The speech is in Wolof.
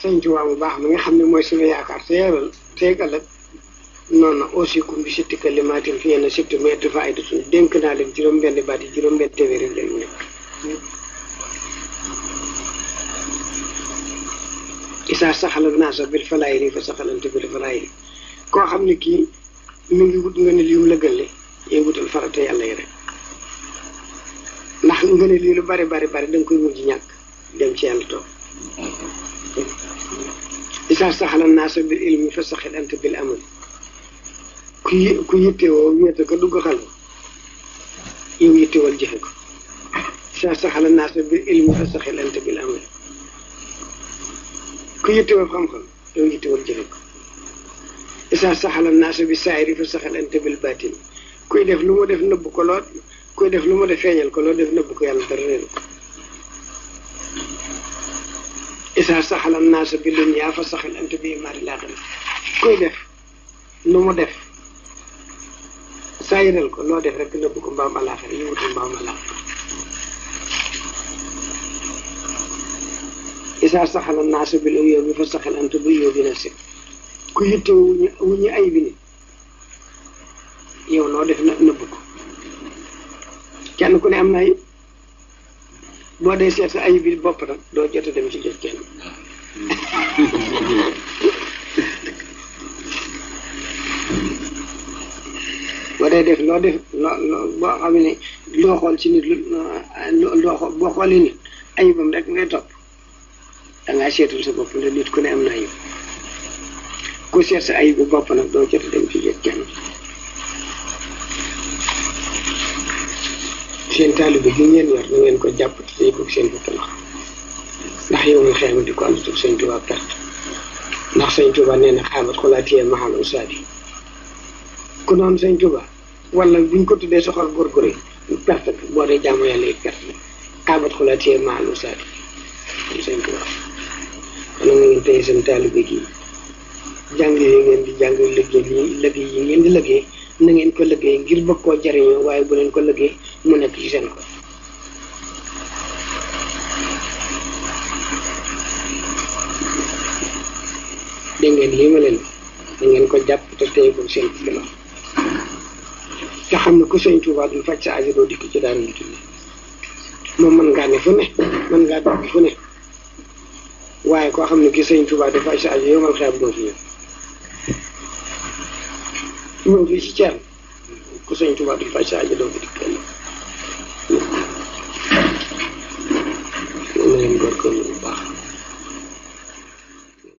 sëñ Tuubaa mu baax mi nga xam ne mooy suñu yaakaar teegal ak noonu aussi kum bi sitti kalimatin fi yenn sitti mu yett fa ay suñu dénk naa leen juróom-benn baat yi juróom-benn téeméeri leen mu nekk isaa saxala naasa bil falaayiri fa saxalante bil falaayiri koo xam ne kii mi ngi wut nga ne lii mu la gëlle yéen wutal farata yàlla yi rek ndax nga ne lii lu bari bari bari da nga koy mujj ñàkk dem ci yàlla toog isaa saxala naasa bil ilmi fa saxalante bil amal ku yittewoo wéete ko dugg xal yow yittewal jëfe ko isaa saxala naasa bil ilmi fa saxalante bil amal ku yittewal xam-xam yow yittewal jëfe ko isaa saxala naasa bi saayiri fa saxalante bil baatin kuy def lu mu def nëbb ko lool kuy def lu mu def feeñal ko lool def nëbb ko yàlla dara réeru ko isaa saxala naasa bi dunya fa saxalante bi imaari laaxira kuy def lu mu def saayiral ko loo def rek nëbb ko mbaam alaaxira yi wutul mbaam alaaxira isaa saxala naasa bil uyubi fa saxalante bi uyubi nafsi ku yitte wu ñu ay bi ni yow loo def nëbb ko kenn ku ne am na ayib boo dee seet sa ayib bi bopp nag doo jot a dem ci jot kenn boo dee def loo def boo xam ne loo xool ci nit boo xoolee nit ayibam rek ngay topp dangaa seetul sa bopp ndax nit ku ne am na ayib ku seet sa ayib bu bopp nag doo jot a dem ci jot kenn seen taalibe gi ngeen yor na ngeen ko jàpp te ko seen bopp loxo ndax yow nga xeema di ko am tur sëñ Tuubaa perte ndax sëñ Tuubaa nee na xaabat xolaatiyee maxal usaadi ku noonu sëñ Tuubaa wala buñ ko tuddee soxal góorgóor yi perte boo dee jaamu yàlla yi perte xaabat xolaatiyee maxal usaadi sëñ Tuubaa kon nga ngeen tey seen taalibe gi jàng yi ngeen di jàng liggéey yi ngeen di liggéey na ngeen ko liggéey ngir bëgg koo jariñoo waaye bu leen ko liggéey mu nekk ci seen ko dégg ngeen lii ma leen da ngeen ko jàpp te tey ko seen kilo te xam ne ku sëñ Tuubaa du faj sa aajo doo dikk ci daara nit ñi moom mën ngaa ne fu ne mën ngaa dugg fu ne waaye koo xam ne ki sëñ Tuubaa du faj sa aajo yow man xeeb doo fi ñëw fii ci Thiel ku sëñ Tuubaa du faj sa aajo doo fi dikk kenn na leen góorgóorlu